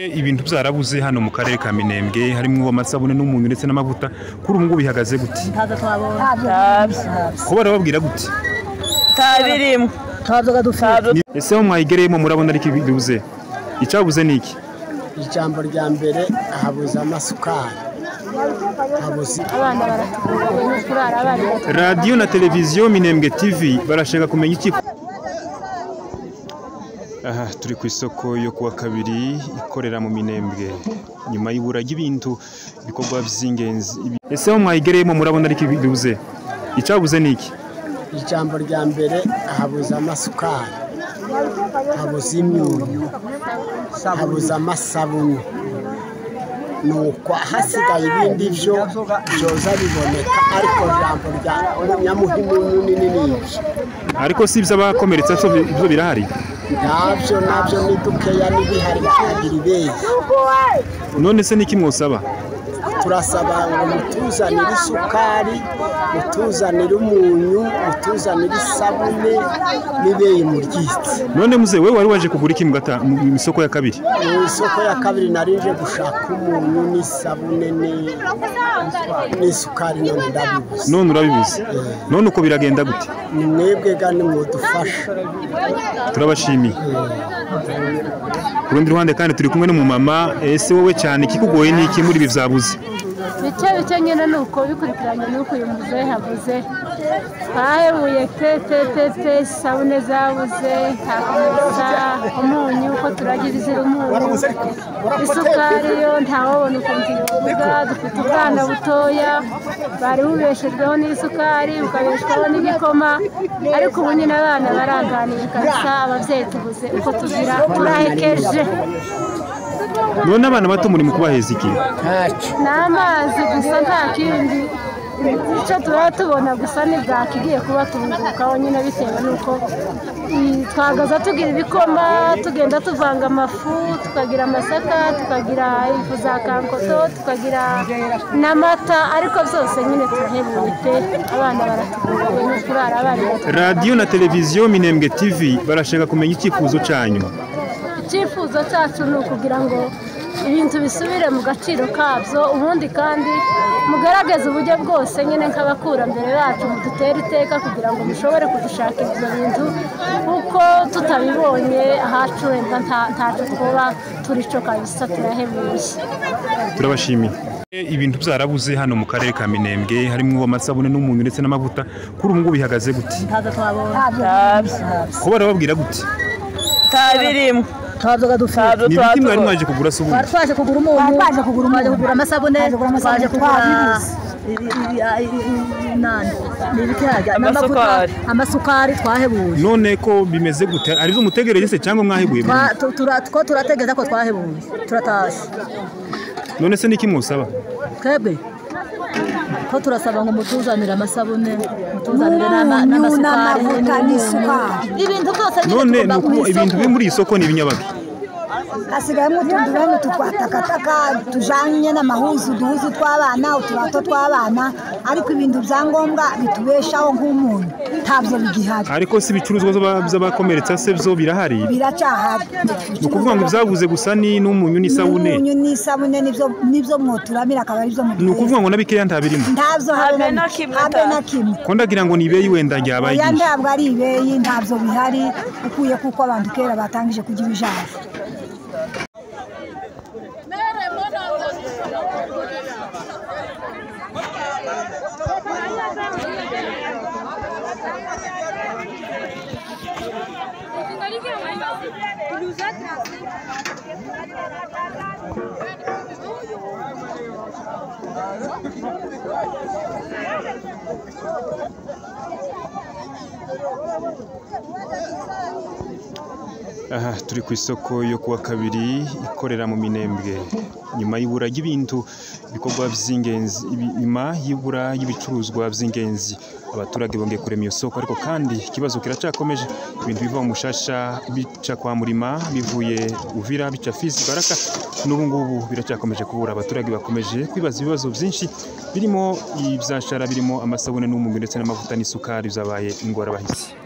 Ibintu byarabuze hano mu karere ka Minembwe harimo amasabune n'umunyu ndetse n'amavuta, kuri ubu ngubu bihagaze gute? Ko barababwira gute? Tabirimo. Ese aho mwayigereyemo murabona ariko bibuze? Icyabuze ni iki? Ijambo rya mbere habuze amasukari. Habuze abana baratugoye no kurara abana. Radio na televiziyo Minembwe TV barashaka kumenya iki? Aha turi ku isoko yo kuwa kabiri ikorera mu Minembwe nyuma y'ibura ry'ibintu ibikorwa by'ingenzi. Ese aho mwayigereyemo murabona ariko bibuze? Icyabuze ni iki? Ijambo rya mbere habuze amasukari, habuze imyunyu, habuze amasabune, nuko hasigaye ibindi byo byoza biboneka, ariko ijambo rya nyamuhimu nini ni ariko si iby'abakomeretse byo birahari. Ntabyo nabyo ni dukeya n'ibihari bikagira ibeyi. None se niki mwosaba? Turasaba ngo mutuzanire isukari, mutuzanire umunyu, mutuzanire isabune n'ibeyi mu ryitsi. None muze wewe wari waje kugura iki mu isoko ya kabiri? Mu isoko ya kabiri narije gushaka umunyu n'isabune n'isukari, none ndabibuze. None urabibuze? None uko biragenda gute? Ni mwebwe ga nimudufasha. Turabashimiye. Ku rundi ruhande kandi turi kumwe n'umumama, ese wowe cyane kikugoye ni iki muri ibi byabuze? Bike bike nyine nuko bikurikiranye nuko uyu muzehe habuze. Twahebuye te isabune zabuze, nta umunyu uko turagira izira umunyu, isukari yo ntawabona ukuntu tuyivuga. Dufite ubwana butoya bari bubeshejweho n'isukari bukabeshwaho n'igikoma, ariko ubu nyine abana baraganira kabisa, ababyeyi tubuze uko tugira, turahekeje. None abana bato muri mu kubaheza iki? Ni amazi gusa nta kindi. Icyo tuba tubona gusa ni bwakigiye kuba tungukaho nyine bitewe n'uko twagaza tugira ibikoma, tugenda tuvanga amafu, tukagira amasaka, tukagira ifu za kankoto, tukagira n'amata, ariko byose nyine turahebuye pe, abana baratugoye no kurara abana. Radio na televiziyo Minembwe TV barashaka kumenya icyifuzo cyanyu. Icyifuzo cyacu ni ukugira ngo ibintu bisubire mu gaciro kabyo, ubundi kandi mugaragaze uburyo bwose nyine nk'abakurambere bacu mudutere iteka kugira ngo mushobore kudushakira ibyo bintu, kuko tutabibonye ahacu wenda ntacu twoba turico kabisa, turahebuye. Turabashimiye. Ibintu byarabuze hano mu karere ka Minembwe harimo amasabune n'umunyu ndetse n'amavuta, kuri ubu ngubu bihagaze gute? Ko barababwira gute? Tabirimo. Ni ibiki mwari mwaje kugura se ubundi? Twaje kugura umunyu, twaje kugura amasabune, twaje kugura amasukari, twahebuye. None ko bimeze gute? Ari byo mutegereje se cyangwa mwahebuye? Ko turategereza ko twahebuye, turatashe. None se niki musaba? Twebwe ko turasaba ngo mutuzanire amasabune, mutuzanire n'amasukari n'isukari, ibintu byose. None nuko ibintu biri muri isoko ni ibinyabage hasigayemo utuntu bene tutwatakataka tujanye n'amahuzu duhuzu tw'abana, uturato tw'abana, ariko ibintu byangombwa bitubeshaho nk'umuntu ntabyo bigihari. Ariko si ibicuruzwa by'abakomeretsa se byo birahari? Biracyahari. Ni ukuvuga ngo byabuze gusa ni n'umunyu n'isabune. N'umunyu n'isabune nibyo mwoturamira akaba ari byo muduheza. Ni ukuvuga ngo nabikeya ntabirimo. Ntabyo habe na kimwe. Ko ndagira ngo ni ibeyi wenda ryabaye igihe. Ntabwo ari ibeyi, ntabyo bihari ukuye kuko abantu kera batangije kugira ijambo. Aha turi ku isoko yo kuwa kabiri ikorera mu Minembwe nyuma y'ibura ry'ibintu ibikorwa by'ingenzi, nyuma y'ibura y'ibicuruzwa by'ingenzi abaturage bongeye kurema iyo soko, ariko kandi ikibazo kiracyakomeje. Ibintu biva mu Mushasha bica kwa Murima, bivuye Uvira bica Fizi Baraka, n'ubu ngubu biracyakomeje kubura. Abaturage bakomeje kwibaza ibibazo byinshi birimo ibyashara, birimo amasabune n'umunyu ndetse n'amavuta n'isukari byabaye ingorabahizi.